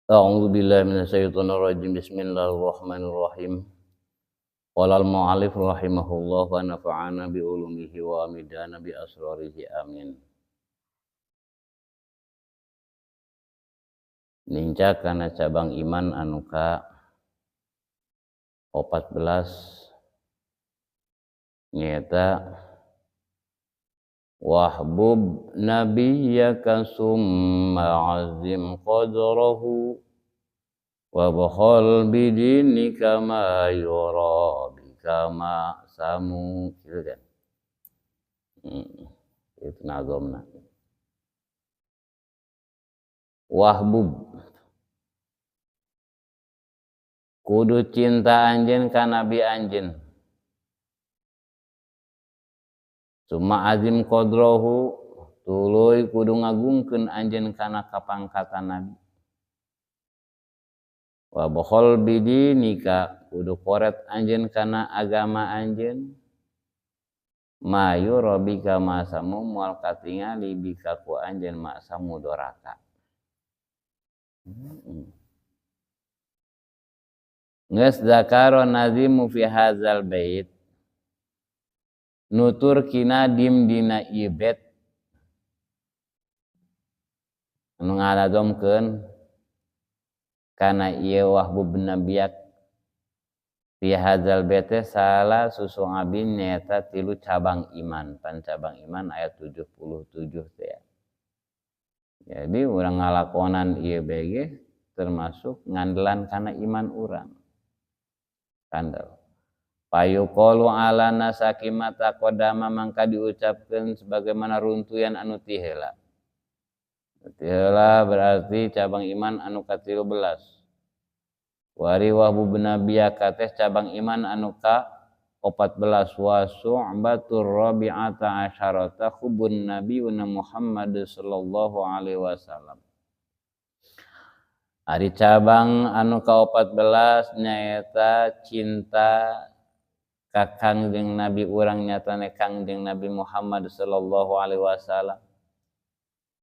A'udzu billahi minasyaitonir rajim. Bismillahirrahmanirrahim. Qala al-mu'allif rahimahullah wa nafa'ana bi ulumihi wa amidana bi asrarihi amin. Ninca kana cabang iman anu ka 14 nyaeta wahbub nabiyyaka summa azim qadrahu wa bakhal bidinika ma yura bika ma samu, gitu kan. Itu nazomna. Wahbub kudu cinta anjeun ka nabi anjeun, summa azim qadrohu tuluy kudu ngagungkeun anjeun kana kapangkatan nabi, wa bakhal bidinika kudu koret anjeun kana agama anjeun, mayu robika masamu moal katingali bika ku anjeun masamu doraka. Geus zakaro nazimu fi hadzal bait, nutur kina dim dina ieu bait anu ngaladомkeun kana ieu wahbub nabiyak fi hadzal bait salah susung abin nyaeta tilu cabang iman, pan cabang iman ayat 77 teh ya. Jadi urang ngalakonan ieu bege termasuk ngandelan kana iman urang. Kandel. Payuqalu ala nasaki mata qadama mangka diucapkeun sebagaimana runtuyan anu ti heula. Ti heula berarti cabang iman anu ka-13. Wari wahbub nabiyaka teh cabang iman anu ka-14 wa su'batur rabi'ata asyarata hubun nabiyuna Muhammad sallallahu alaihi wasallam. Ari cabang anu ka-14 nyaeta cinta ka Kangjeng Nabi urang nyatane Kangjeng Nabi Muhammad sallallahu alaihi wasallam.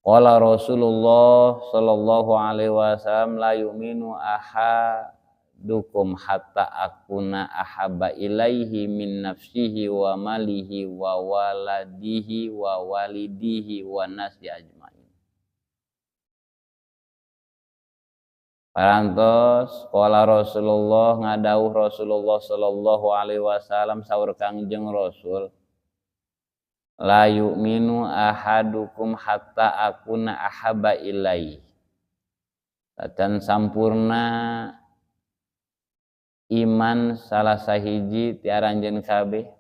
Qala Rasulullah sallallahu alaihi wasallam la yu'minu ahadukum hatta akuna ahabba ilaihi min nafsihi wa malihi wa waladihi wa walidihi wa nasi ajmain. Parantos qala Rasulullah ngadauh Rasulullah sallallahu alaihi wasallam saur Kangjeng Rasul la yu'minu ahadukum hatta akuna ahabba ilaihi. Tacan sampurna iman salah sahiji ti aranjeun kabeh,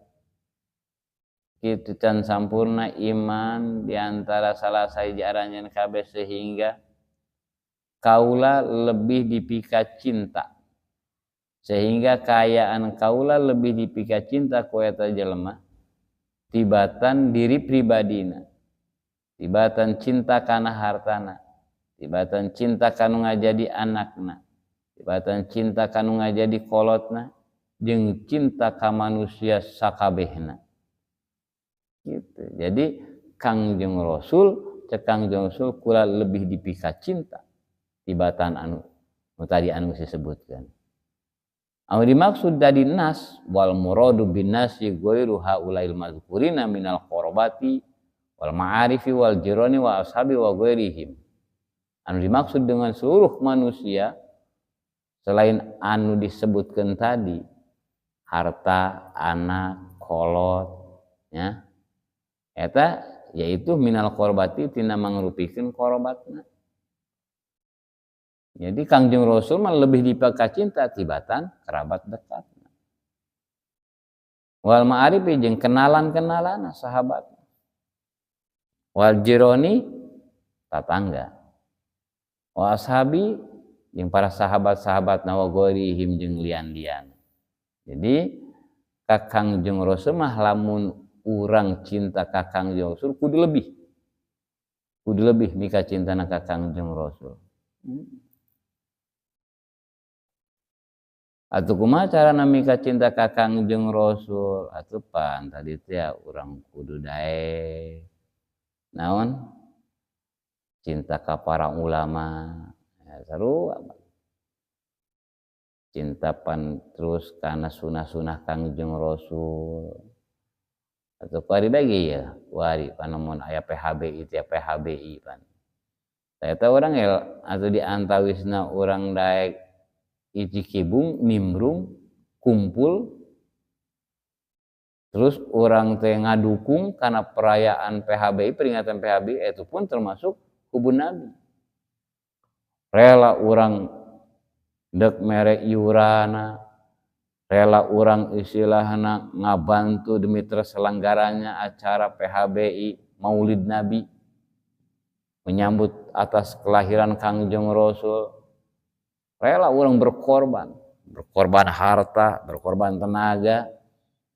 kitu can sampurna iman di antara salah sahiji aranjeun kabeh sehingga kaula lebih dipika cinta, sehingga kaayaan kaula lebih dipika cinta ku eta jelema tibatan diri pribadina, tibatan cinta kana hartana, tibatan cinta kanu ngajadi anakna, tibatan cinta kanu ngajadi kolotna, jeung cinta ka manusia sakabehna. Gitu. Jadi Kangjeng Rasul, cek Kangjeng Rasul kula lebih dipika cinta tibatan anu tadi anu disebutkan. Anu dimaksud dari nas wal muradu bin nasi ghairu haulail mazkurina minal qurbati wal ma'arifi wal jirani wa ashabi wa ghairihim. Anu dimaksud dengan seluruh manusia selain anu disebutkan tadi, harta, anak, kolot, ya. Eta yaitu minal qurbati tina mangrupikeun korbatna. Jadi Kangjeng Rasul mah lebih dipaka cinta tibatan kerabat dekat. Wal ma'arifi jeung kenalan-kenalan sahabat. Wal jironi tatangga. Wa ashabi jeung para sahabat-sahabat wa ghairihim jeung lian-lian. Jadi ka Kangjeng Rasul mah lamun urang cinta ka Kangjeng Rasul kudu lebih. Kudu lebih mika cintana ka Kangjeng Rasul. Atuh kumaha carana mika cinta ka Kangjeng Rasul? Atuh pan tadi teh urang kudu daek. Naon? Cinta ka para ulama, Ya, seru apa? Cinta pan terus karena sunah-sunah Kangjeng Rasul. Atau kuari bagi ya, kuari panemon aya PHBI tiap PHBI pan. Eta orang el atau di antawisna orang daek icikibung nimbrung kumpul terus orang teh ngadukung karena perayaan PHBI, peringatan PHBI itu pun termasuk kubun Nabi. Rela orang dek mere iurana, rela orang istilahna ngabantu demi terselenggaranya acara PHBI Maulid Nabi, menyambut atas kelahiran Kangjeng Rasul. Rela orang berkorban, berkorban harta, berkorban tenaga.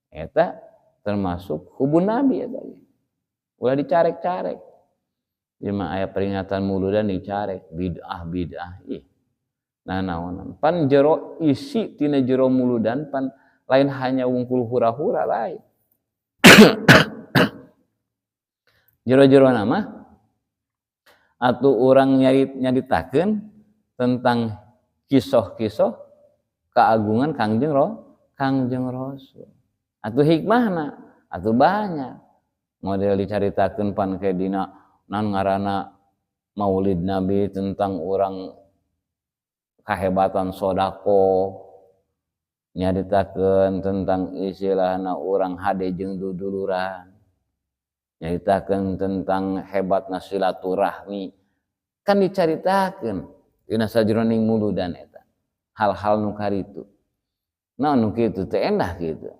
Eta termasuk hubun Nabi eta. Ulah dicarek-carek. Jelema aya peringatan muludan dicarek, bid'ah-bid'ah. Ih. Nah naonan. Pan jero isi tina jero muludan pan lain hanya wungkul hura-hura lain. Jero-jero nama atau orang nyaritakeun tentang kisah-kisah keagungan Kangjeng Rasul. Atau hikmahna, atau banyak model dicaritakeun pan ke dina nan ngaranna Maulid Nabi tentang orang kahebatan sodako, nyaritakeun tentang istilahna orang hade jeung duduluran, nyaritakeun tentang hebatna silaturahmi, kan dicaritakeun dina sajroning muludan eta hal-hal nu karitu. Nah nu kitu teh endah kitu.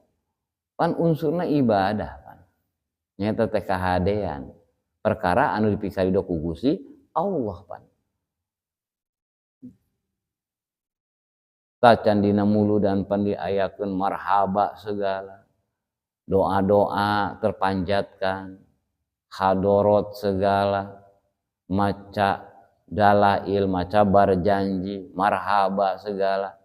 Pan unsurna ibadah pan. Nyata teh kahadean. Perkara anu dipikarido ku Gusti Allah pan. Tacan dina muludan pan diayakeun marhaba segala. Doa-doa terpanjatkan, hadorot segala, maca dalail, maca barjanji, marhaba segala.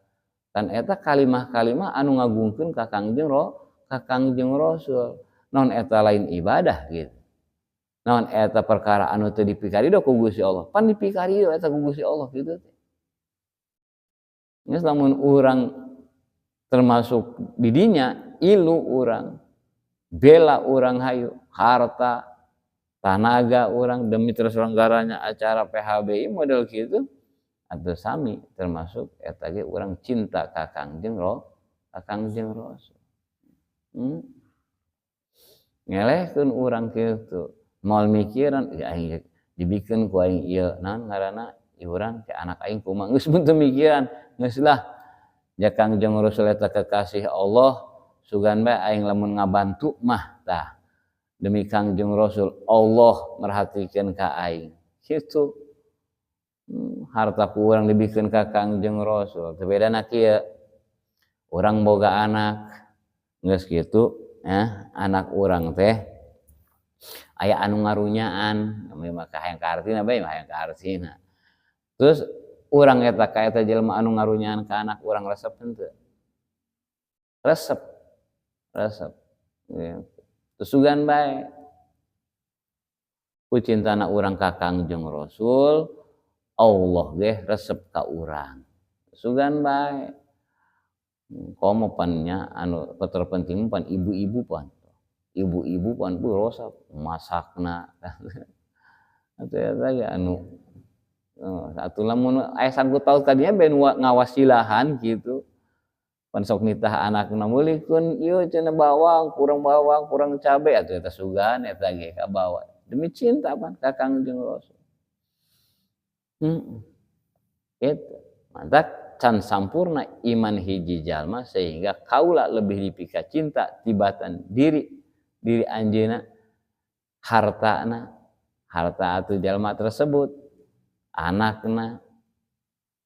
Kan eta kalimah-kalimah anu ngagungkeun ka Kangjeng Rasul. Naon eta lain ibadah gitu. Naon eta perkara anu teu dipikarido ku Gusti Allah. Pan dipikarido eta ku Gusti Allah gitu teh. Geus lamun urang termasuk didinya ilu urang, bela urang hayu, harta, tanaga urang demi terselenggaranya acara PHBI model gitu atau sami termasuk eta ge urang cinta ka Kangjeng Rasul. Ngelehkeun urang kitu, moal mikiran ya aing dibikeun ku aing ieu naon ngaranna iuran ke anak aing kumaha geus mun teu mikiran geus lah ja Kangjeng Rasul eta kekasih Allah sugan bae aing lamun ngabantu mah tah demi Kangjeng Rasul Allah merhatikeun ka aing kitu. Harta ku urang dibikeun ka Kangjeng Rasul teu bedana kieu urang boga anak geus kitu ya anak urang teh aya anu ngarunyaan maka hayang ka artina bae hayang ka artina terus urang eta ka eta jelema anu ngarunyaan ka anak urang resep henteu resep ya. Sugan bae ku cintana urang ka Kangjeng Rasul Allah ge resep ka urang sugan bae. Komo pannya anu terpenting pan ibu-ibu pan. Ibu-ibu pan bu rosak masakna. Atuh eta ge anu atuh lamun aya sangkut paut ka dinya ben ngawasilahan kitu. Pan sok nitah anakna meulikeun ieu cenah bawang, kurang cabe atuh eta sugan eta ge kabawa. Demi cinta pan ka Kangjeng Rasul. Eta mantap. Can sampurna iman hiji jalma sehingga kaula lebih dipika cinta tibatan diri anjeuna hartana harta atuh jalma tersebut anakna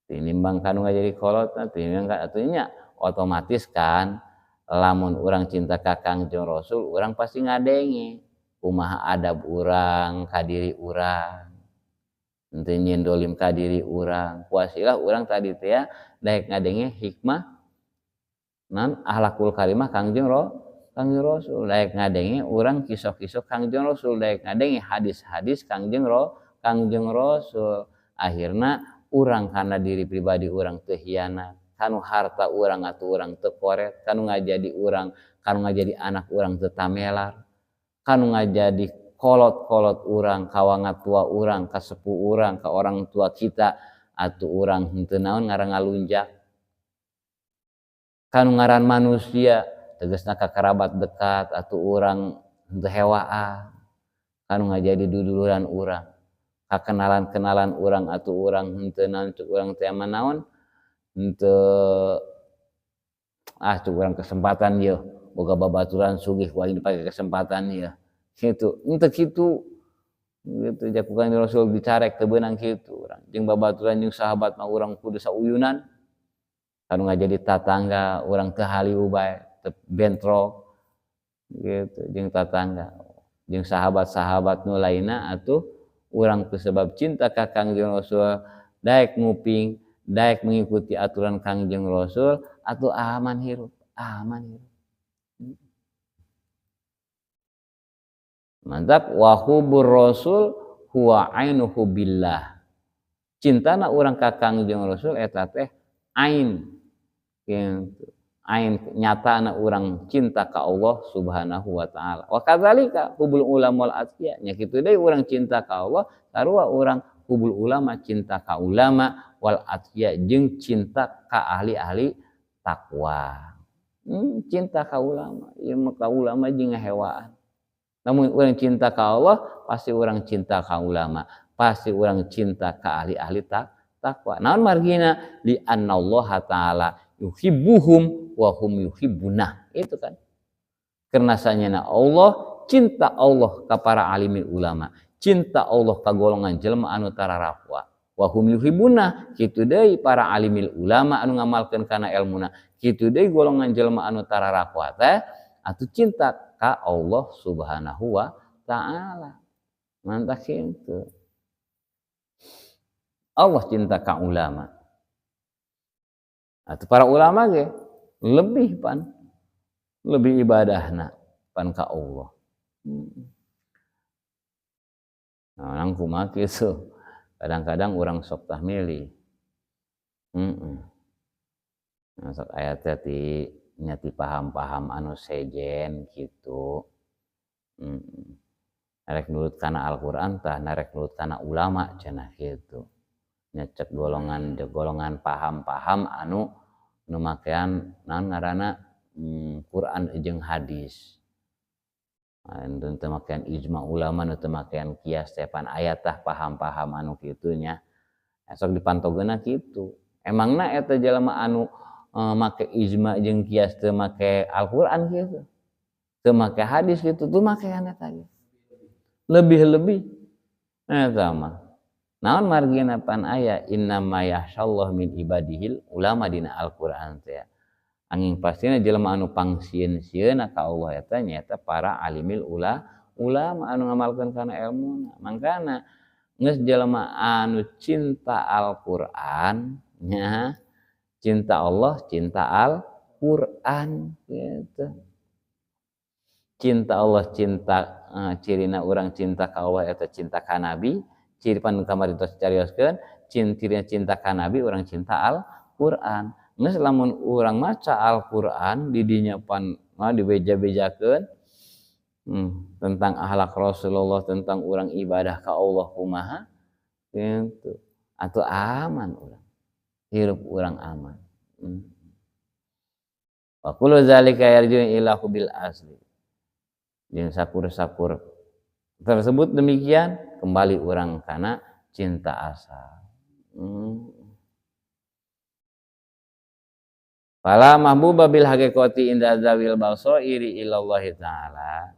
tinimbang kanu jadi kolotna tinimbang ka atuh nya otomatis kan lamun urang cinta ka Kangjeng Rasul urang pasti ngadenge kumaha adab urang ka diri urang henteu nyieun dolim ka diri urang kuasilah urang tadi teh ya daek ngadenge hikmah nan akhlakul karimah Kangjeng Rasul daek ngadenge urang kisah-kisah Kangjeng Rasul daek ngadenge hadis-hadis Kangjeng Rasul akhirna Urang kana diri pribadi urang teu hianat, kanu harta urang atuh urang teu koret, kanu ngajadi urang, kanu ngajadi anak urang teu tamelar, kanu ngajadi kolot-kolot urang, ka wangatua urang, ka sepuh urang, ka orang tua kita atuh urang henteu naon ngaran ngalunjak. Kanu ngaran manusia tegasna ka kerabat dekat atuh urang henteu hewaan, kanu ngajadi duduluran urang, ka kenalan-kenalan urang atuh urang henteu naon cuk urang teh naon henteu ah cuk urang kesempatan ieu boga babaturan sugih ku aing dipake kesempatan ieu kitu henteu kitu gitu jakukan Rasul dicarek teu beunang kitu urang jeung babaturan jeung sahabat mah urang kudu sauyunan kanu ngajadi tatangga urang teu haliu bae teu bentrok gitu jeung tatangga jeung sahabat-sahabat nu lainna atuh urang ku sebab cinta ka Kangjeng Rasul daek nguping daek mengikuti aturan Kangjeng Rasul atuh aman hirup aman hirup. Mantap wa hubur Rasul huwa ainuhu billah. Cintana urang ka Kangjeng Rasul eta teh ain gitu. Ain nyatana urang cinta ka Allah Subhanahu wa taala. Wa kadzalika hubul ulama wal atqiya. Nya kitu deui urang cinta ka Allah, sarua urang hubul ulama cinta ka ulama wal atqiya jeung cinta ka ahli-ahli takwa. Cinta ka ulama, ieu mah ka ulama jeung ngahewaan. Namun urang cinta ka Allah, pasti urang cinta ka ulama, pasti urang cinta ka ahli-ahli takwa. Naon margina li annallaha ta'ala yuhibbuhum wa hum yuhibbunah. Itu kan. Karena sanyana Allah, cinta Allah ka para alimil ulama, cinta Allah ka golongan jelema anu tararapwa. Wa hum yuhibbunah, kitu deui para alimil ulama anu ngamalkeun kana elmuna, kitu deui golongan jelema anu tararapwa teh atuh cinta ka Allah Subhanahu wa taala. Mantap kitu. Allah cinta ka ulama. Atau para ulama ge lebih pan lebih ibadahna pan ka Allah. Nah, orang kumaha kitu. Kadang-kadang urang sok tah milih. Nah, sok aya teh ti nya ti paham-paham anu sejen kitu. Narek nurut kana Al-Qur'an tah narek nurut kana ulama cenah kitu. Nya cek golongan paham-paham anu nu makean naon ngaranna Quran jeung hadis. Anu teu makean ijma ulama, nu teu makean kias teh pan aya tah paham-paham anu kitu nya. Sok dipantogeunna kitu. Emangna eta jelema anu make ijma jeung kias teu make Al-Qur'an kitu. Teu make hadis kitu, teu makean eta ge. Lebih-lebih eta mah. Naon margina pan aya innama yahsyallahu min ibadihil ulama dina Al-Qur'an teh. Angin pastina jelema anu pangsieun-sieunna ka Allah eta nyaeta para alimil ulama anu ngamalkeun kana elmuna. Mangkana geus jelema anu cinta Al-Qur'an nya, cinta Allah, cinta Al-Qur'an gitu. Cinta Allah, cinta cirina urang cinta ka Allah eta cinta ka Nabi. Ciri pan kamari tos carioskeun, cirina cinta ka Nabi urang cinta Al-Qur'an. Geus lamun urang maca Al-Qur'an di dinya pan dibeja-bejakeun tentang akhlak Rasulullah, tentang urang ibadah ka Allah kumaha gitu. Atuh aman urang. Hirup urang aman. Wa kullu zalika yarji'u ila hubbil asli. Jeung sakur-sakur tersebut demikian kembali urang kana cinta asal. Fala mahbuba bil haqiqati inda zawil basairi ilallahi ta'ala.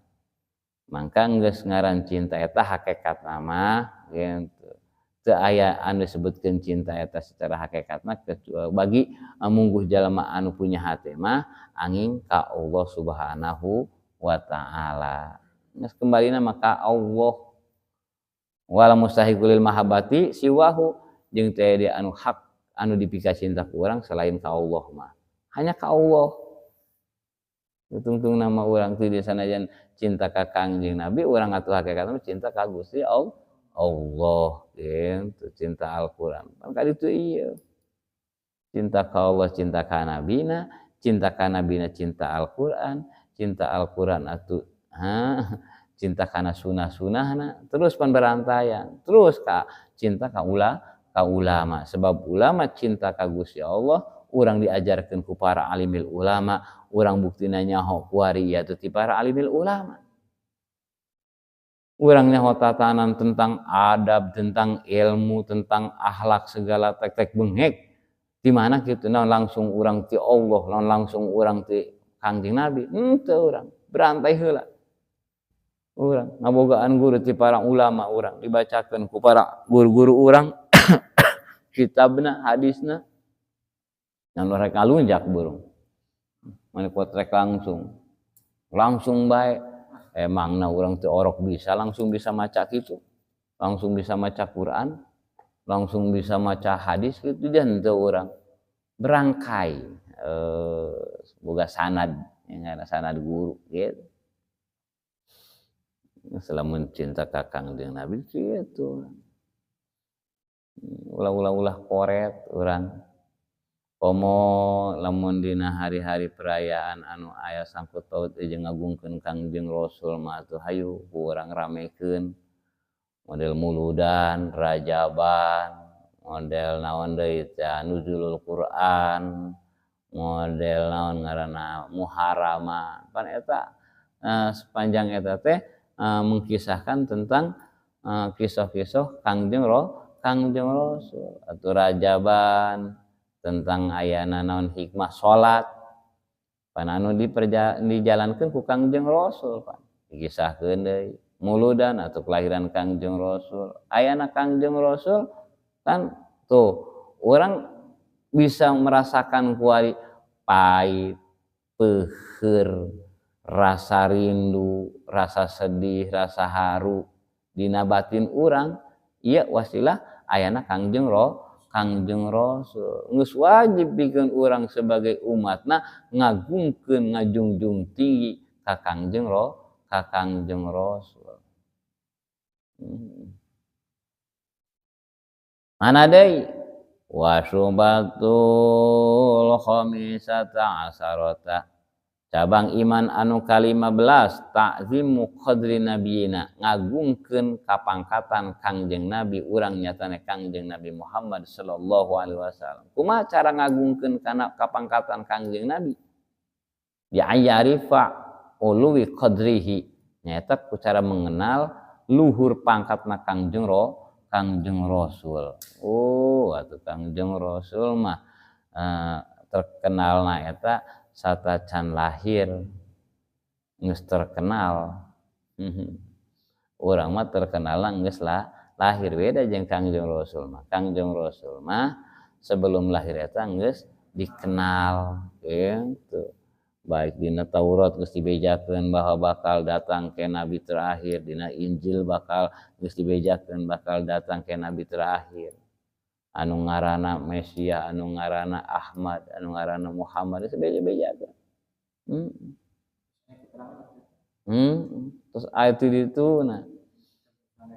Mangka geus ngaran cinta eta hakikatna mah gitu. Teu aya anu disebutkeun cinta eta secara hakikatna kecuali bagi mungguh jalma anu punya hate mah angin ka Allah Subhanahu wa ta'ala. Geus kembalina maka Allah wala mustahiqul mahabbati siwahu jeung teh dia anu hak anu dipika cinta ku urang selain ka Allah mah. Hanya ka Allah. Tungtung nama urang teh di sanajan cinta ka Kangjeng Nabi urang atuh hakikatna cinta ka Gusti Allah. Allah gitu, cinta Al-Qur'an. Kan kali itu iya. Cinta ka Allah, cinta ka nabina, cinta ka nabina, cinta Al-Qur'an, cinta Al-Qur'an atuh ha, cinta kana sunah-sunahna, terus pan berantayan, terus ka cinta ka ulama. Sebab ulama cinta ka Gusti Allah, urang diajarkeun ku para alimil ulama, urang buktina nyaho kuari ieu teh ti para alimil ulama. Urang nyaho tatanan tentang adab, tentang ilmu, tentang akhlak segala tek-tek bengek. Di mana kitu naon langsung urang ti Allah, naon langsung urang ti Kangjeng Nabi. Henteu urang berantai heula. Urang ngabogaan guru ti para ulama urang dibacakeun ku para guru-guru urang kitabna, hadisna. Ngan rek ngalunjak burung. Mane potrek langsung. Langsung bae. Emangna urang teu orok bisa langsung bisa maca kitu. Langsung bisa maca Quran, langsung bisa maca hadis kitu dan teu urang. Berangkai boga sanad, yang sanad guru gitu. Selamun cinta ka Kangjeng Nabi kitu. Ulah-ulah koret urang. Komo lamun dina hari-hari perayaan anu aya sangkut paut jeung ngagungkeun Kangjeng Rasul mah atuh hayu ku urang ramekeun. Model muludan, rajaban, model naon deui teh nuzulul Quran, model naon ngaranna muharrama. Pan eta sepanjang eta teh mengkisahkan tentang kisah-kisah Kangjeng Rasul atau rajaban tentang ayana naon hikmah salat pan anu dijalankeun ku Kangjeng Rasul pan dikisahkeun deui muludan atau kelahiran Kangjeng Rasul ayana Kangjeng Rasul kan tuh orang bisa merasakan kuari pahit peuheur rasa rindu rasa sedih rasa haru dina batin urang ieu wasilah ayana Kangjeng Rasul geus wajib pikeun urang sebagai umatna ngagungkeun ngajungjung tinggi ka Kangjeng Rasul. Mana deui wasubatul khamisata asarata cabang iman anu ka-15 ta'zimu qadri nabiyina ngagungkeun kapangkatan Kangjeng Nabi urang nyatane Kangjeng Nabi Muhammad sallallahu alaihi wasallam. Kumaha cara ngagungkeun kana kapangkatan Kangjeng Nabi? Bi ayyarifa uluwi qadrihi nyaeta ku cara mengenal luhur pangkatna Kangjeng Rasul. Oh, atuh Kangjeng Rasul mah terkenalna eta satacan lahir geus terkenal. Urang mah terkenal geus lah lahir beda jeung Kangjeng Rasul mah. Kangjeng Rasul mah sebelum lahir eta geus dikenal gitu. Baik dina Taurat geus dibejakeun bahwa bakal datang ke nabi terakhir, dina Injil bakal geus dibejakeun bakal datang ke nabi terakhir. Anu ngaranna Mesia, anu ngaranna Ahmad, anu ngaranna Muhammad geus beja-bejakeun. Terus aya ti ditu nah.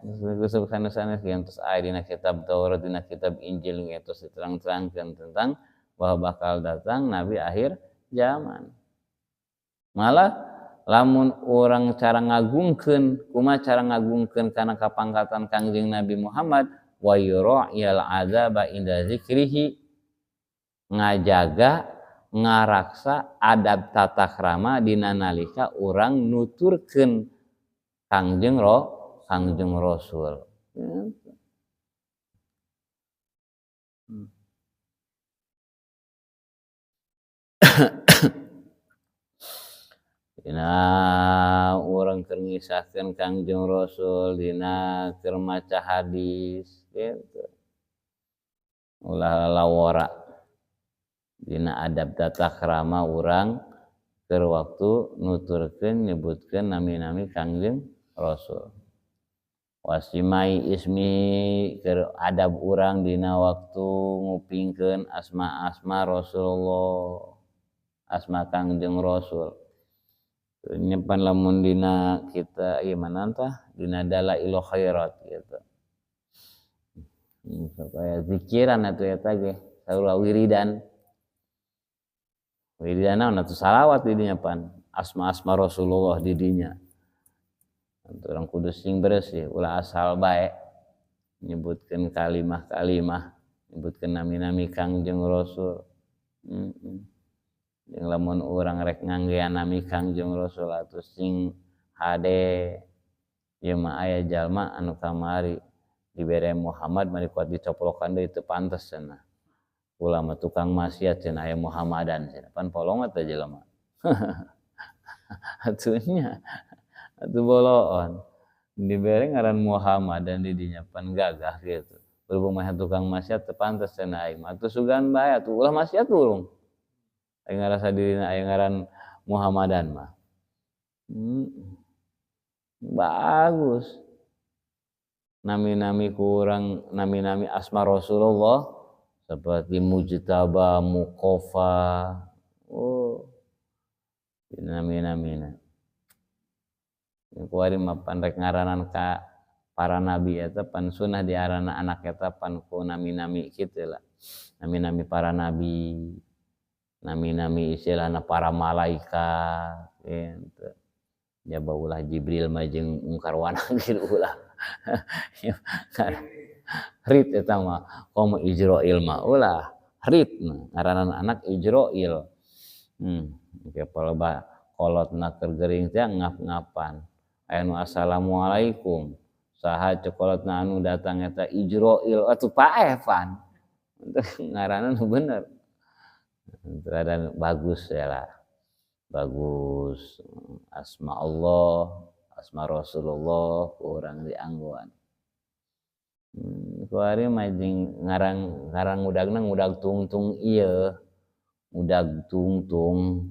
Terus sanes-sanes terus aya dina kitab Taurat, dina kitab Injil terus diterang-terangkeun tentang bahwa bakal datang nabi akhir zaman. Malah lamun orang cara ngagungkeun, kumaha cara ngagungkeun kana kapangkatan Kangjeng Nabi Muhammad wa yura'il azaba inda zikrihi ngajaga ngaraksa adab tata krama dina nalika urang nuturkeun Kangjeng Rasul. Dina urang keur ngisahkeun Kangjeng Rasul dina keur maca hadis gitu. Ulah lawara dina adab tata krama urang keur waktu nuturkeun nyebutkeun nami-nami Kangjeng Rasul. Wasimai ismi keur adab urang dina waktu ngupingkeun asma-asma Rasulullah, asma Kangjeng Rasul. Nyepan lamun dina kita ieu mana tah dina dalailul khairat gitu. Supaya zikiran atuh eta ge sarua wiridan. Wiridan naon atuh salawat di dinya pan, asma-asma Rasulullah di dinya. Urang kudu sing bersih, ulah asal bae nyebutkeun kalimah-kalimah, nyebutkeun nami-nami Kangjeng Rasul. Jeung lamun urang rek nganggean nami Kangjeng Rasul atuh sing hade. Ieu mah aya jalma anu kamari dibere Muhammad mari kuat dicoplokan deui teu pantes cenah. Ulah mah tukang maksiat cenah aya Muhammadan cenah. Pan polong teh jelema. Atuh nya atuh boloon. Dibere ngaran Muhammad dan di dinya pan gagah gitu. Berhubung mah tukang maksiat teu pantes cenah aing mah. Atuh sugan bae atuh ulah maksiat urung. Aing ngarasa dirina aya ngaran Muhammadan mah. Bagus. Nami-nami kurang, nami-nami asma Rasulullah seperti Mujtaba, Muqaffa. Oh. Nami-namina. Kuari mah pan rek ngaranan ka para nabi eta pan sunah diarana anak eta pan ku nami-nami kitu lah. Nami-nami para nabi, nami-nami istilahna para malaikat gitu. Jaba ulah Jibril mah jeung Mungkar wa Nakir ulah. Rit eta mah komo Ijroil mah ulah rit ngaranan anak Ijroil. Ke palebah kolotna keur gering teh ngap-ngapan. Aya nu assalamualaikum. Saha cekolotna anu datang eta Ijroil atuh paeh pan. Ngaranna nu bener. Rada bagus ya lah. Bagus asma Allah, asma Rasulullah kurang dianggoan. Kuari mah jeung ngarang udagna ngudag tungtung ieu. Udag tungtung.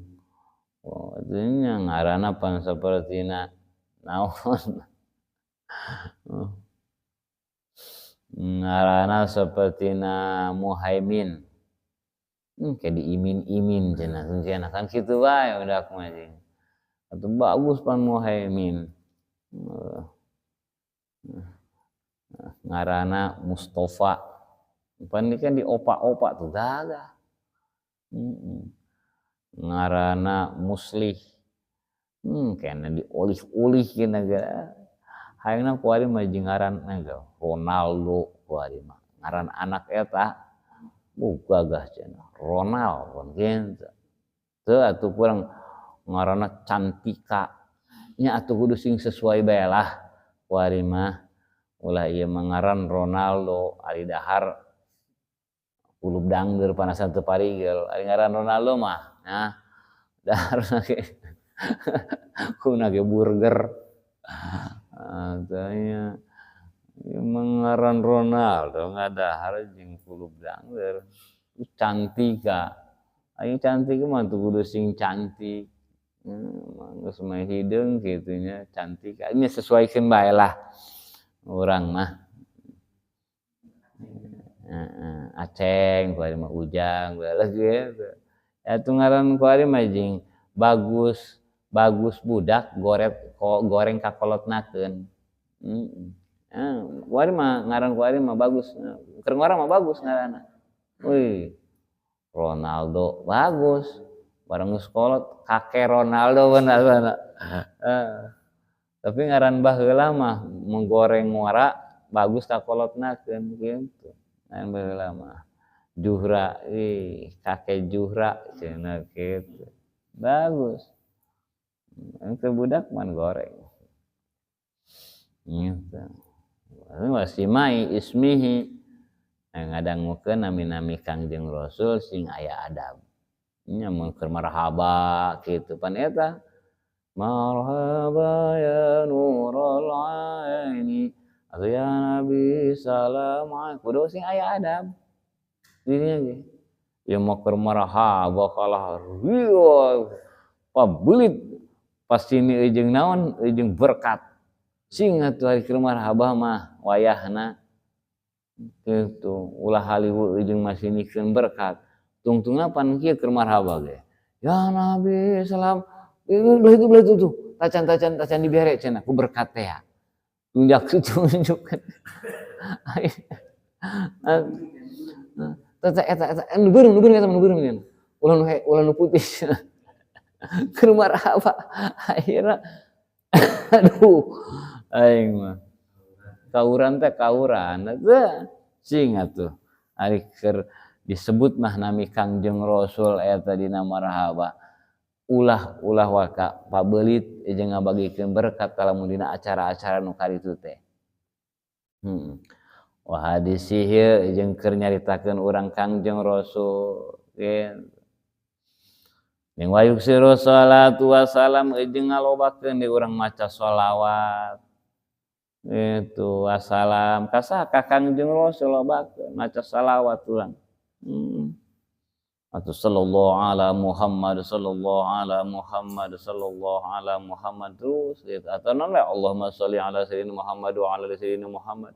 Oh, nya ngaranna pan sapertina naon. Ngaranna sapertina Muhaimin. Kayak diimin-imin cenah, cenah kan kitu bae udak mah jeung. Atuh bagus pan Muhaimin. Ngaranna Mustafa. Pan ini kan diopak-opak tuh gagah. Ngaranna Muslih. Kayaknya diolih-olih kena ge. Hayangna kuari mah jeung ngaran ge Ronaldo kuari mah. Ngaran anak eta gagah cenah. Ronald pun kitu. Teu atuh kurang ngaranna Cantika. Nya atuh kudu sing sesuai bae lah kuari mah. Ulah ieu mah ngaran Ronaldo ari dahar kulub dangdeur panasan teu parigel. Ari ngaran Ronaldo mah nah dahar ge kuna ge burger. Tanya ieu mah ngaran Ronaldo ngadahar jeung kulub dangdeur. Cantika. Aing cantik mah tuh kudu sing cantik. Geus mah hideung kitu nya cantik. Nya sesuaikeun bae lah urang mah. Aceng kuari mah Ujang bae lah kitu. Atuh ngaran kuari mah jeung bagus, bagus budak goret goreng ka kolotnakeun. Kuari mah ngaran kuari mah bagus. Keur ngora mah bagus ngaranna. Wih, Ronaldo bagus. Bareng geus kolot kakek Ronaldo bener bener. Tapi ngaran baheula mah menggoreng ngora bagus ka kolotnakeun kitu. Ngaran baheula mah Juhra, ih kakek Juhra cenah kitu. Bagus. Engke budak man goreng. Gitu. Wasimai ismihi ngadangukeun nami-nami Kangjeng Rasul sing aya adab. Nya mun keur marhaba kitu pan eta. Marhaba ya nurul aini ya nabi salam alaikum. Kudu sing aya adab. Dirinya ge. Ya mah keur marhaba kalah rieu pabelit pasti ni jeung naon jeung berkat. Sing atuh ari keur marhaba mah wayahna kitu ulah haliwu jeung masinikeun berkat. Tungtungna pan kieu keur marhaba ge. Ya Nabi salam belah itu tuh tacan dibere cenah ku berkat teh. Tunjak tunjuk. Eta eta eta nu beureum nu beureum eta nu beureum nya. Ulah nu putih. Keur marhaba akhirna aduh aing mah. Kauran teh kauran teh sing atuh ari keur disebut mah nami Kangjeng Rasul eta dina marhaba. Ulah-ulah waka pabelit jeung ngabagikeun berkat lamun dina acara-acara nu karitu teh. Wa hadis ieu jeung keur nyaritakeun urang Kangjeng Rasul ge. Jeung wayuksiru salatu wassalam jeung ngalobakeun di urang maca sholawat. Itu wassalam ka saha ka Kangjeng Rasul lobakeun maca shalawat urang. Atau sallallahu ala Muhammad sallallahu ala Muhammad sallallahu ala Muhammad terus gitu. Atau non Allahumma sholli ala sayyidina Muhammad wa ala sayyidina Muhammad.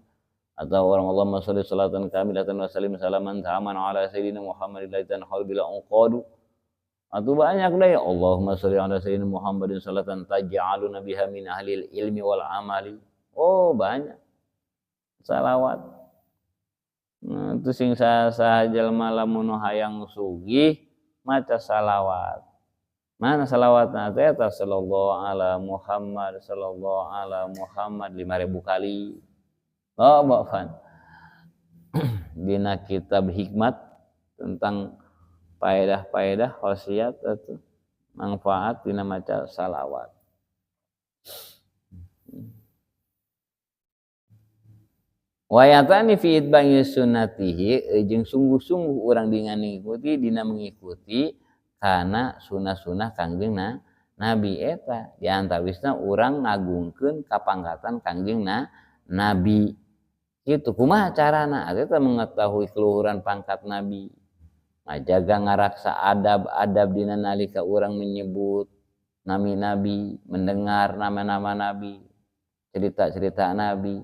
Atau orang Allahumma sholli salatan kamilatan wa sallim salaman taman ala sayyidina Muhammad la tanhal bila uqadu. Atau banyak deh Allahumma sholli ala sayyidina Muhammadin salatan taj'aluna biha min ahli ilmi wal amali. Oh banyak salawat. Nah, itu sing saha jelema lamun hayang sugih maca salawat. Mana salawatna teh eta sallallahu ala Muhammad sallallahu ala Muhammad 5000 kali. Oh, Pak. Dina kitab hikmat tentang faedah-faedah khasiat atau manfaat dina maca salawat. Wayatani fi itbangi sunnatihi jeung sungguh-sungguh urang dengan mengikuti dina mengikuti kana sunah-sunah Kangjeng Nabi eta di antawisna urang ngagungkeun kapangkatan Kangjeng Nabi. Kitu kumaha carana eta mengetahui keluhuran pangkat Nabi. Ngajaga ngaraksa adab-adab dina nalika urang menyebut nami Nabi, mendengar nama-nama Nabi, cerita-cerita Nabi.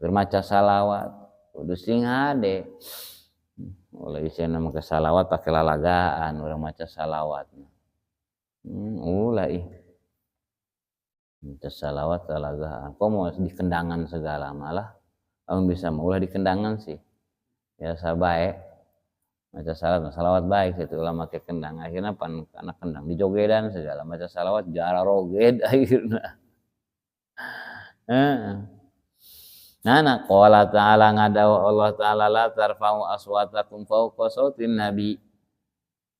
Bermaca salawat kudu sing hade. Ulah isena make salawat pake lalagaan urang maca salawat. Ulah ih. Maca salawat lalagaan. Komo di kendangan segala malah lamun bisa mah ulah di kendangan sih. Biasa bae. Maca salawat, salawat baik situ ulah make kendang. Akhirna pan kana kendang dijogedan segala maca salawat jara roged akhirna. Heeh. Nah, qala ta'ala ngadawa Allah ta'ala la tarfa'u aswatakum fawqa sautin nabi.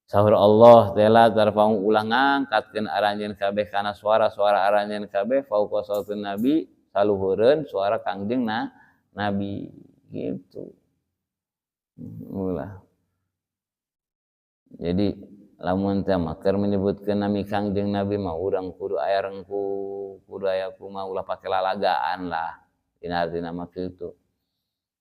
Sahur Allah ta'ala tarfa'u ulah ngangkatkeun aranjeun kabeh kana suara-suara aranjeun kabeh fawqa sautin nabi saluhureun suara Kangjeng Nabi gitu. Ulah. Jadi lamun teh mah keur menyebutkeun nami Kangjeng Nabi mah urang kudu aya rengku, kudu aya kumaha ulah pake lalagaan lah. Dina artina mah kitu.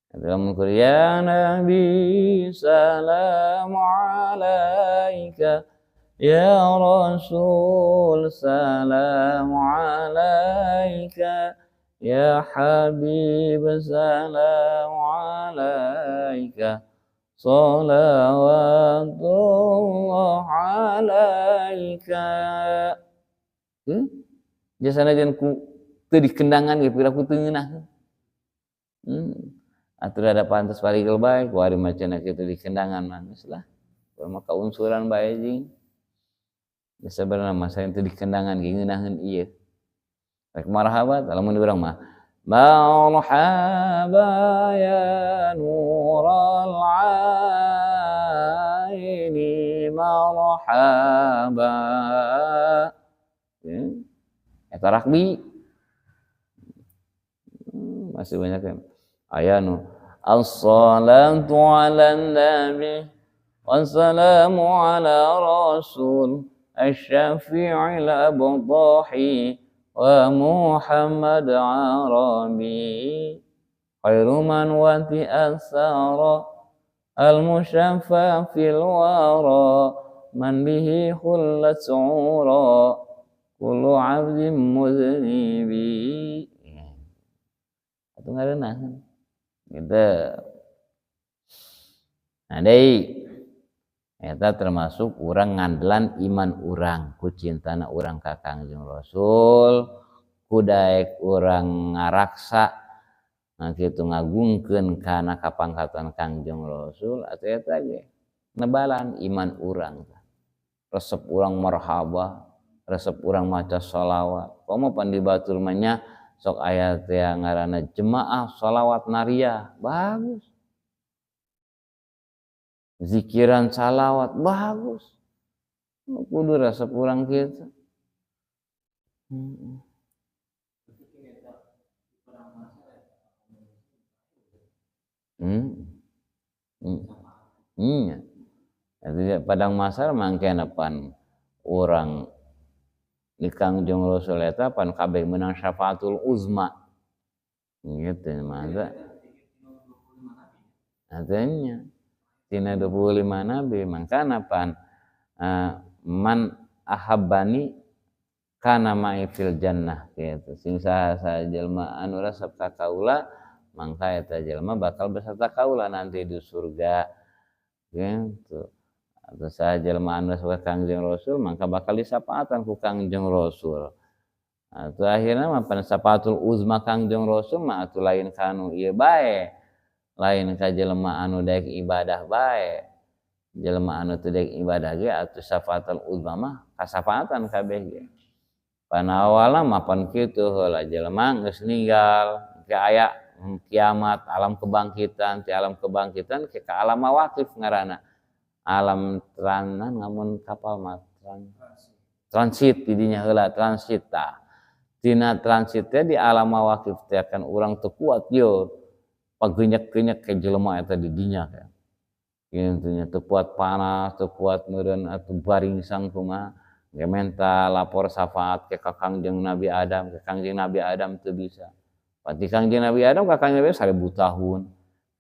Dalam ya Nabi salam alaika ya Rasul salam alaika ya Habib salam alaika salawatullah alaika. Jasana jeung ku teu dikendangan ge pira ku teu ngeunah. Atuh ada pantas parigel bae ku ari macana kitu dikendangan mah geus lah. Urang mah kaunsuran bae jeung. Geus sabarna mah saen teu dikendangan ge ngeunaheun ieu. Rek marhaba lamun urang mah marhaba ya nural aini marhaba. Eta rakbi. Masih banyak kan aya nu as-salatu ala nabi wassalamu ala rasul asy-syafi'il abdahi wa Muhammad arabi khairu man wati asara al-musyaffa fil wara man bihi khullat ura kullu 'abdin muznibi. Itu ngareunah gitu. Nah deui eta termasuk urang ngandelan iman urang ku cintana urang ka Kangjeng Rasul, ku daek urang ngaraksa Nah kitu ngagungkeun kana kapangkatan Kangjeng Rasul atuh eta ge nebalan iman urang. Resep urang marhaba, resep urang maca sholawat. Komo pan di batur mah nya sok aya teh ngaranna jemaah sholawat nariyah, bagus. Zikiran salawat bagus. Kudu resep urang kitu. Jadi padang mahsyar mangkena pan urang di Kangjeng Rasul eta pan kabeh meunang syafaatul uzma. Gitu mah. Artinya tina 25 nabi mangkana pan man ahabbani kana ma'i fil jannah gitu. Sing saha jelema anu resep ka kaula mangka eta jelema bakal beserta kaula nanti di surga gitu. Atau saha jelema anu resep ka Kangjeng Rasul mangka bakal disapaatan ku Kangjeng Rasul. Atuh akhirna mah pan safaatul uzma Kangjeng Rasul mah atuh lain kanu ieu bae. Lain ka jelema anu daek ibadah bae. Jelema anu teu daek ibadah ge atuh safaatul uzma mah kasafaatan kabeh ge. Panawala mah pan kitu heula jelema geus ninggal ke aya kiamat alam kebangkitan ti alam kebangkitan ke ka alam mawaqif ngaranna. Alam tranan ngamun kapal mah transit didinya heula transit tah. Tina transit teh di alam mawaqif teh kan urang teu kuat yo pagenyek-genyek ke jelema eta di dinya kan. Kitu nya teu kuat panas, teu kuat meureun atuh baringsang kumaha. Ge menta lapor syafaat ke ka Kangjeng Nabi Adam, ke Kangjeng Nabi Adam teu bisa. Pati Kangjeng Nabi Adam ka Kangjeng Nabi 1000 tahun.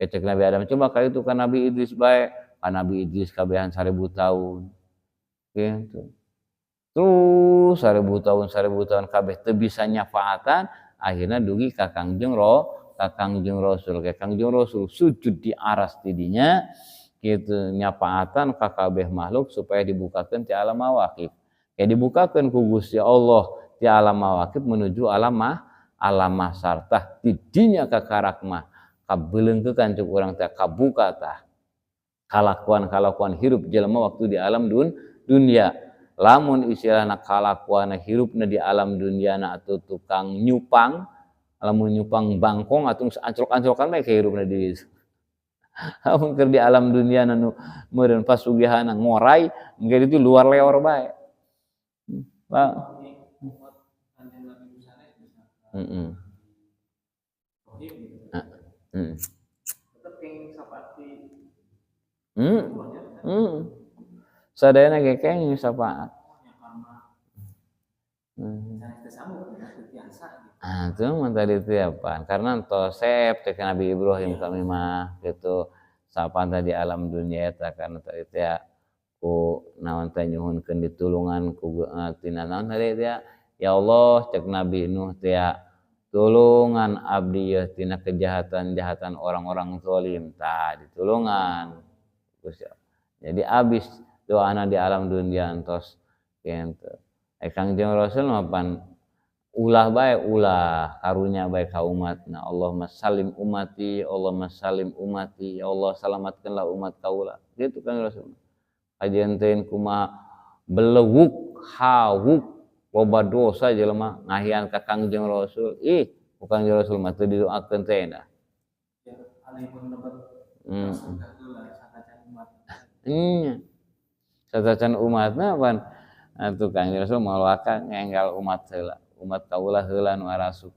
Kecek Nabi Adam coba ka itu ka Nabi Idris bae, ka Nabi Idris kabehan 1000 tahun. Gitu. Terus 1000 tahun 1000 tahun kabeh teu bisa nyafaatan, akhirna dugi ka Kangjeng ka Kangjeng Rasul, ka Kangjeng Rasul sujud di aras tidinya kitu nyafaatan ka kabeh makhluk supaya dibukakeun ti alam mawaqif. Kayak dibukakeun ku Gusti Allah ti alam mawaqif menuju alam alam mahsyar tah tidinya kakarak mah kabeleungkeun cuk urang teh kabuka tah kalakuan-kalakuan hirup jelema waktu di alam dunia. Lamun istilahna kalakuan hirupna di alam dunia na atuh tukang nyupang, lamun nyupang bangkong atuh ancrok-ancrokan bae hirupna di ditu. Lamun keur di alam dunia nu meureun pasugihanna ngorai, engke ditu luar leor bae. Pak. Sadayana ge kenging syafaat. Ah, itu mah tadi teh apaan? Karena tosep teh Nabi Ibrahim kami mah gitu. Syafaat di alam dunia eta karena tadi teh ku naon teh nyuhunkeun ditulungan ku tina naon tadi teh ya Allah cek Nabi Nuh teh tulungan abdi yeuh tina kejahatan-jahatan orang-orang zalim tah ditulungan. Jadi abis doana di alam dunia entos kitu. Kangjeng Rasul mah pan ulah bae ulah karunya bae ka umatna. Allahumma salim umati, Allahumma salim umati, ya Allah selamatkanlah umat kaula. Gitu kan Rasul. Kajian teh kumaha belewuk hawuk loba dosa jelema ngahian ka Kangjeng Rasul. Ih, ku Kangjeng Rasul mah teu didoakeun teh dah. Satacan umatna pan atuh Kangjeng Rasul moal waka ngenggal umat heula, umat kaula heula nu arasuk.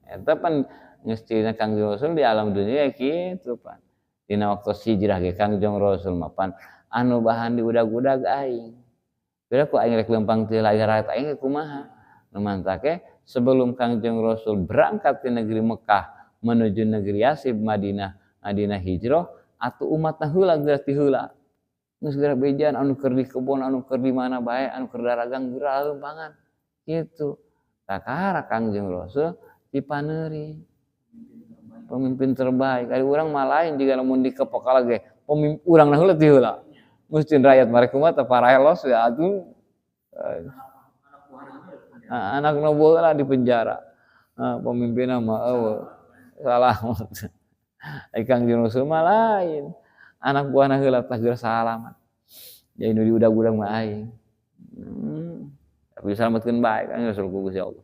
Eta pan geus tina Kangjeng Rasul di alam dunia kitu pan. Dina waktu hijrah ge Kangjeng Rasul mah pan anu bahan diudag-udag aing. Beda ku aing rek leumpang teu rakyat aing kumaha. Nu mantake sebelum Kangjeng Rasul berangkat ke negeri Mekah menuju negeri Yasrib Madinah, Madinah hijrah atuh umatna heula geus ti heula. Geus geura bejan anu keur di kebon, anu keur di mana bae, anu keur daragang geura leumpangan. Kitu. Kakara Kangjeng Rasul dipaneuri. Pemimpin terbaik. Ari urang mah lain jiga lamun dikepok lagi pemimpin urang heula ti heula. Mesti rakyat mereka mah teu parahelos ya atuh. Anak nobo lah di penjara. Pemimpinna mah eueuh salamet. Ai Kangjeng Rasul mah lain. Anak buahna heula tah geus salamet. Jadi nu diudag-udag mah aing. Tapi salametkeun bae kan Rasul ku Gusti Allah.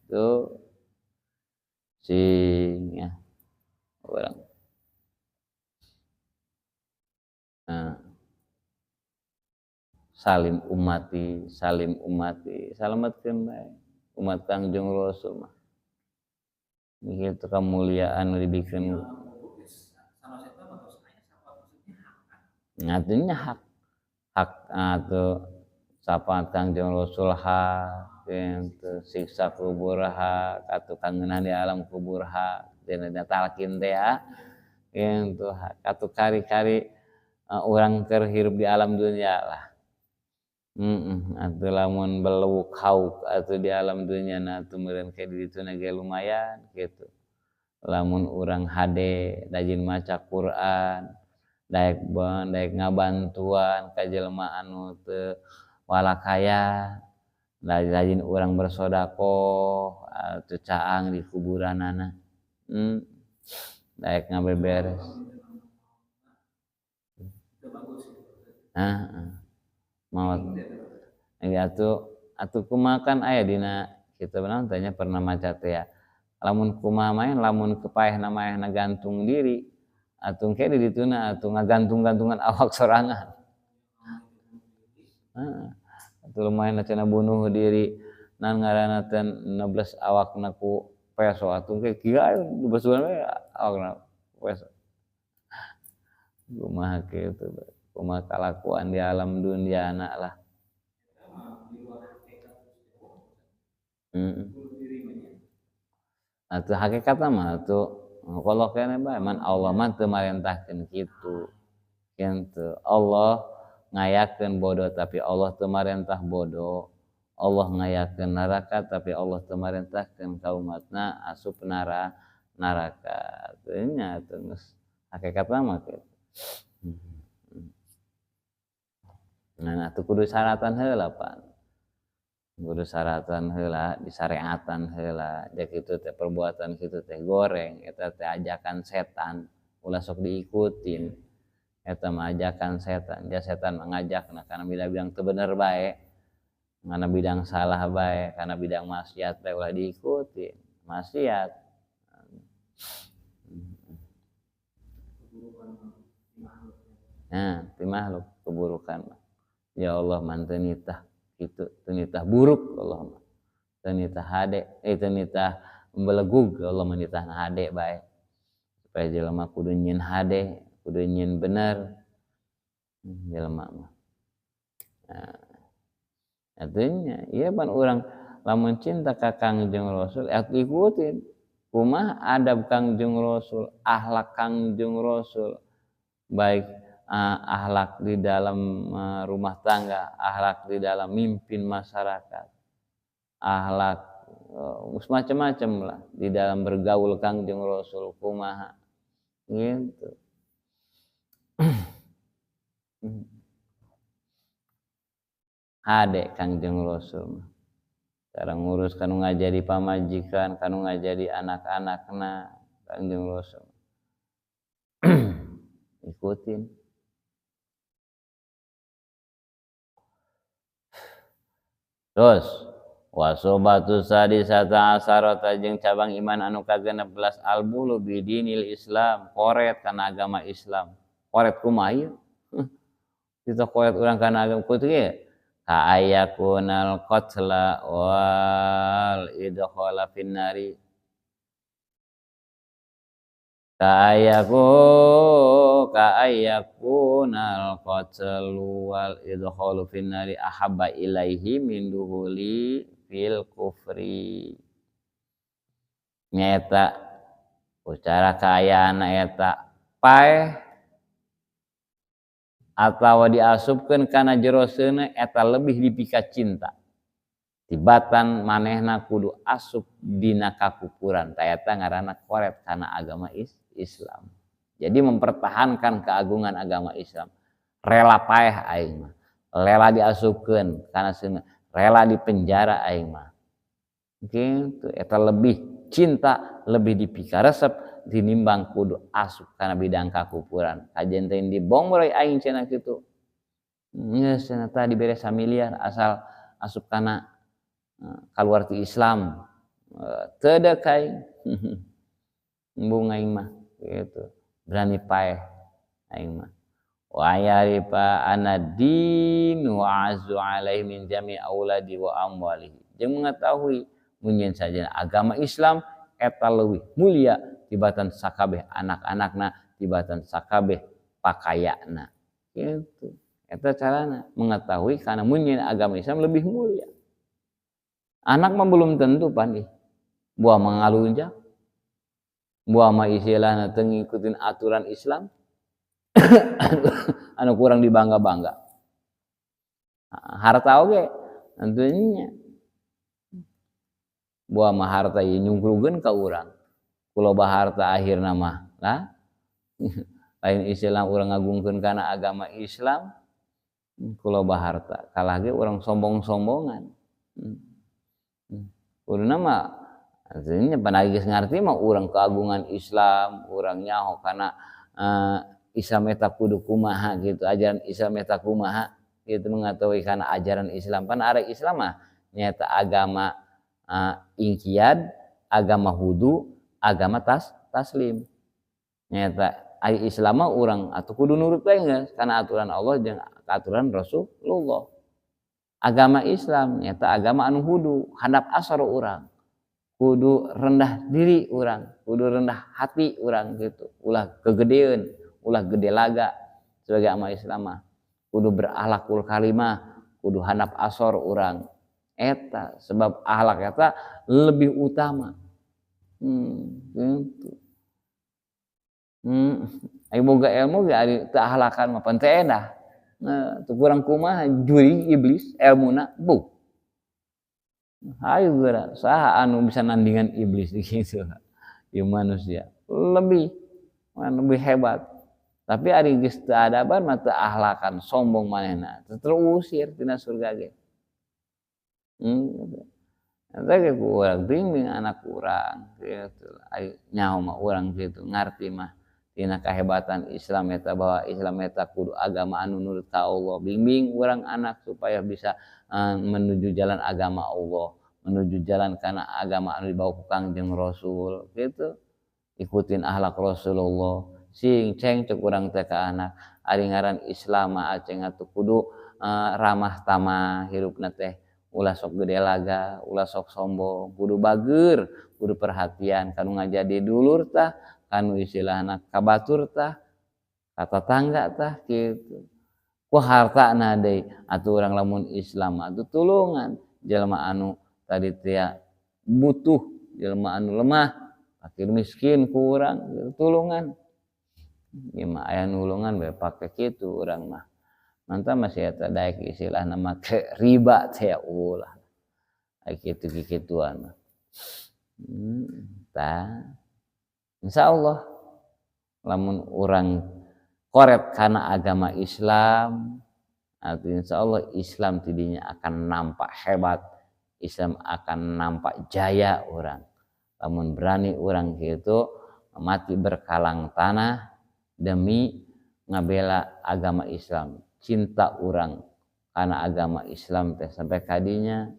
Tuh sing ya orang. Nah, salim umati, salametkeun bae umat Kangjeng Rasul mah. Gitu kemuliaan dibikin. Artinya hak atau syafaat Kangjeng Rasul hak, gitu, siksa kubur hak, atau kangenan di alam kubur hak, dina talkin teh ya, gitu hak, atau kari-kari orang keur hirup di alam dunia lah. Atau lamun beluk hauk atau di alam dunia na atuh meureun ke di ditu na ge lumayan gitu. Lamun urang hade rajin maca Quran, daek daek ngabantuan ka jelema anu teu walakaya, rajin urang bersedekah atuh caang di kuburanana. Daek ngabeberes. Maot. Ya atuh kumaha kan aya dina kitab naon teh nya pernah maca teh ya. Lamun kumaha main lamun kepaehna maehna gantung diri atuh engke di dituna atuh ngagantung-gantungan awak sorangan. Atuh lumayan cenah bunuh diri nan ngaranna teh nebles awakna ku peso atuh engke kieu dibesuan we awakna peso. Kumaha kitu kumaha kalakuan di alam dunia anak lah. Atuh hakikatna mah atuh kolok keneh bae man Allah mah teu marentahkeun kitu. Kitu Allah ngayakeun bodoh tapi Allah teu marentah bodoh. Allah ngayakeun neraka tapi Allah teu marentahkeun ka umatna asup neraka. Teu nya atuh geus hakikatna mah kitu. Nah, atuh kudu syaratan heula pan. Kudu syaratan heula, disyariatan heula. Ja kitu teh perbuatan kitu teh goreng, eta teh ajakan setan, ulah sok diikutin. Eta mah ajakan setan, ja setan mah ngajakna kana bidang teu bener bae. Kana bidang salah bae, kana bidang maksiat bae ulah diikutin. Maksiat. Nah, ti makhluk keburukan mah. Ya Allah man teu nitah kitu, teu nitah buruk Allah mah. Teu nitah hade, teu nitah belegug Allah mah nitah hade bae. Supaya jelema kudu nyieun hade, kudu nyieun bener jelema mah. Nah, artinya ieu pan urang lamun cinta ka Kangjeng Rasul atuh ikutin kumaha adab Kangjeng Rasul, akhlak Kangjeng Rasul, baik akhlak di dalam rumah tangga, akhlak di dalam mimpin masyarakat, akhlak macam-macam lah di dalam bergaul Kangjeng Rasul kumaha gitu. Hade Kangjeng Rasul cara ngurus kanu ngajadi pamajikan, kanu ngajadi anak-anakna Kangjeng Rasul. Ikutin. Terus wasobatu sadisata asarata jeung cabang iman anu ka-16 albulu bidinil Islam, koret kana agama Islam. Koret kumaha ieu? Kita koret urang kana agama kutu ge. Ka ayakunal qatla wal idkhala finnari. Ka ayakunal qatlu wal idkhalu finnari ahabba ilaihi min duhuli fil kufri. Nyaeta ucara kaayaan eta paeh atawa diasupkeun kana jero seuneu eta lebih dipika cinta. Tibatan manehna kudu asup dina kakufuran. Ta eta ngaranna koret kana agama Islam. Jadi mempertahankan keagungan agama Islam. Rela paeh aing mah. Rela diasupkeun kana seuneu, rela dipenjara aing mah. Gitu eta lebih cinta, lebih dipikaresep tinimbang kudu asup kana bidang kakufuran. Kajen teh dibongroy aing cenah kitu. Geus cenah tah dibere samiliar asal asup kana kaluar ti Islam. Teu deuk aing. Embung aing mah gitu. Berani paeh aing mah. Wa yarifa anna din wa azu alaihi min jami auladi wa amwalihi. Jeung mengetahui mun saja agama Islam eta leuwih mulia tibatan sakabeh anak-anakna, tibatan sakabeh pakayana. Gitu. Eta carana mengetahui karena mun agama Islam lebih mulia. Anak mah belum tentu pan ih. Buah mengalunjak. Buah mah istilahna teu ngikutin aturan Islam. Anu kurang dibangga-bangga. Harta oge tentunya. Buah mah harta ieu nyungkrugeun ka urang. Kuloba harta akhirna mah lah. Lain istilah urang ngagungkeun kana agama Islam. Kuloba harta kalah ge urang sombong-sombongan. Kuduna mah artinya pan geus ngarti mah urang keagungan Islam, urang nyaho kana Islam eta kudu kumaha gitu, ajaran Islam eta kumaha gitu, mengetahui kana ajaran Islam. Pan arek Islam mah nyaeta agama ingkiad, agama hudu, agama taslim. Nyaeta ari Islam mah urang atuh kudu nurut bae geus kana aturan Allah jeung aturan Rasulullah. Agama Islam nyaeta agama anu hudu, handap asor urang. Kudu rendah diri urang, kudu rendah hati urang gitu. Ulah kegedean, ulah gede laga sebagai agama Islam mah. Kudu berakhlakul karimah, kudu handap asor urang. Eta sebab akhlak eta lebih utama. Gitu. Ai boga ilmu ge ari teu akhlakan mah pan teu endah. Nah, teu kurang kumaha juri iblis elmuna bu. Hayu geura saha anu bisa nandingan iblis gitu. Ieu manusia lebih lebih hebat. Tapi ari geus teu adaban mah teu akhlakan, sombong manehna, terusir tina surga ge. Gitu. Eta ge ku urang bimbing anak urang gitu. Ari nyaho mah urang kitu ngarti mah tina kehebatan Islam eta bahwa Islam eta kudu agama anu nurut ka Allah. Bimbing urang anak supaya bisa menuju jalan agama Allah, menuju jalan kana agama anu dibawa ku Kangjeng Rasul gitu. Ikutin akhlak Rasulullah. Sing ceng cek urang teh ka anak, ari ngaran Islam mah aceng atuh kudu ramah tamah hirupna teh. Ulah sok gede laga, ulah sok sombong, kudu bager, kudu perhatian kanu ngajadi dulur tah, kanu istilahna kabatur tah, ka tatangga tah kitu. Ku hartana deui atuh urang lamun Islam atuh tulungan jelema anu tadi teh butuh, jelema anu lemah, fakir miskin ku urang tulungan. Ieu mah aya nulungan bae pake kitu urang mah. Mantap masih eta daek istilahna make riba teh ulah. Ai kitu kikituan mah. Tah. Insyaallah lamun urang koret kana agama Islam, atau insyaallah Islam tidinya akan nampak hebat, Islam akan nampak jaya urang. Lamun berani urang kitu mati berkalang tanah demi ngabela agama Islam, cinta urang karena agama Islam teh sampai kadinya.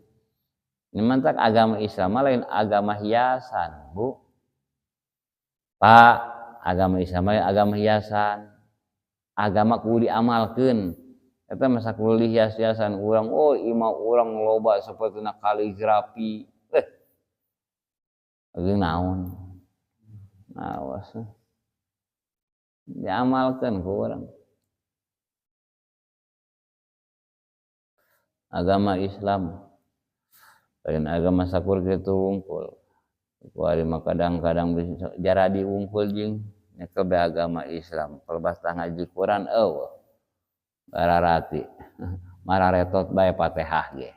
Ini mantak agama Islam lain agama hiasan, Bu. Pak, agama Islam lain agama hiasan. Agama kudu diamalkeun. Eta masa kudu dihias-hiasan urang, oh imah urang loba sapertina kaligrafi. Lagi naon? Awas. Diamalkeun ku urang. Agama Islam lain agama sakur kitu wungkul. Kuari mah kadang-kadang jaradi wungkul jeung nyekel be agama Islam. Kalau basta ngaji Quran eueuh bararati mararetot bae Fatihah ge.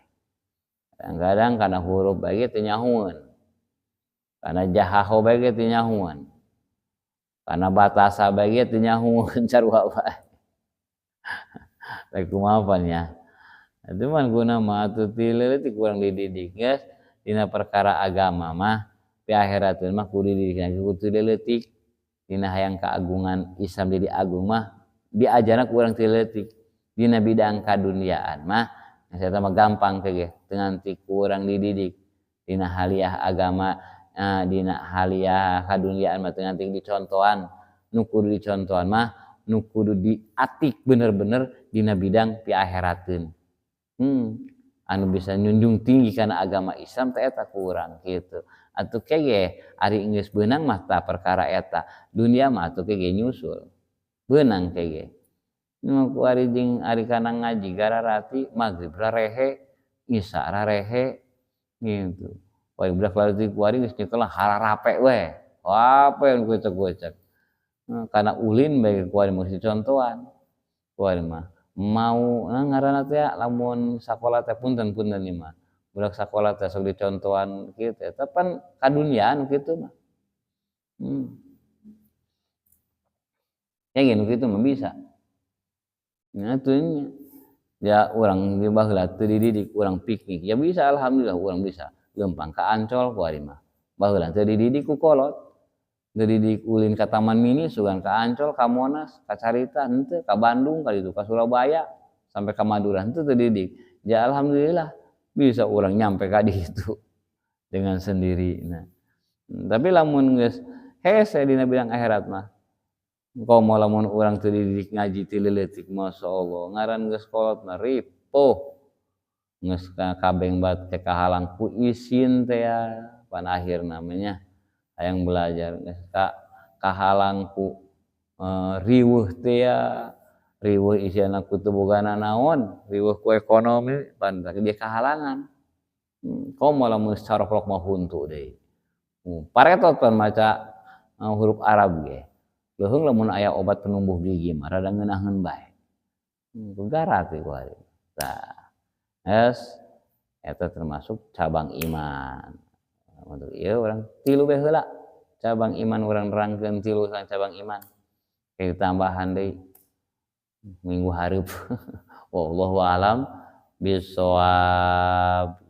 Kadang-kadang kana huruf bae ge teu nyahueun. Kana jahaho bae ge teu nyahueun. Kana batasa bae ge teu nyahueun sarua bae. Rek kumaha pan nya. Itu mah guna mah atuh ti leutik kurang dididik geus dina perkara agama mah di akhirat mah kudu dididik lagi kudu leutik. Dina hayang keagungan Islam jadi agung mah diajarna ku urang ti leutik. Dina bidang kaduniaan mah eta mah gampang ge nganti ku urang dididik dina haliah agama, dina haliah kaduniaan mah teu nganti dicontohan. Nu kudu dicontohan mah nu kudu diatik bener-bener dina bidang pi akhirateun. Anu bisa nyunjung tinggi kana agama Islam teh eta ku urang kitu. Atuh kege ari geus beunang mah tah perkara eta. Dunia mah atuh kege nyusul. Beunang kege. Nu ku ari jeung ari kana ngaji gararati magrib rarehe, isya rarehe gitu. Wah budak leutik ku ari geus nyekel hararape we. Apa yang gocek-gocek. Kana ulin bae ku ari mah dicontohan. Ku ari mah mau ngaranna teh lamun sakola teh punten-punten ieu mah. Budak sakola teh sok dicontohan kitu eta pan kaduniaan kitu mah. Ya gini kitu mah bisa. Nah atuh nya. Ya urang di baheula teu dididik urang piknik ya bisa alhamdulillah urang bisa leumpang ka Ancol ku ari mah. Baheula teu dididik ku kolot. Teu dididik ulin ka Taman Mini sugan ka Ancol, ka Monas, ka Carita henteu, ka Bandung ka ditu, ka Surabaya sampai ka Madura henteu teu dididik. Ya alhamdulillah bisa urang nyampe ka ditu dengan sendiri. Nah, tapi lamun geus hese dina bidang akhirat mah komo lamun urang teu dididik ngaji ti leutik masyaallah ngaran geus kolot mah ripuh geus kabeng bat teh kahalang ku isin teh ya pan akhir namanya hayang belajar geus kahalang ku riweuh teh ya riweuh isiana ku teu boga nanaon riweuh ku ekonomi pan dia kahalangan. Komo lamun saroklok mah huntu deui. Paretot pan maca huruf Arab ge. Leuheung lamun aya obat penumbuh gigi mah rada ngeunaheun bae. Gegarat we ku ari. Tah. Geus eta termasuk cabang iman. Untuk ieu urang tilu bae heula. Cabang iman urang nerangkeun tilu cabang iman. Kayak tambahan deui minggu hareup. Wallahu alam bisawab.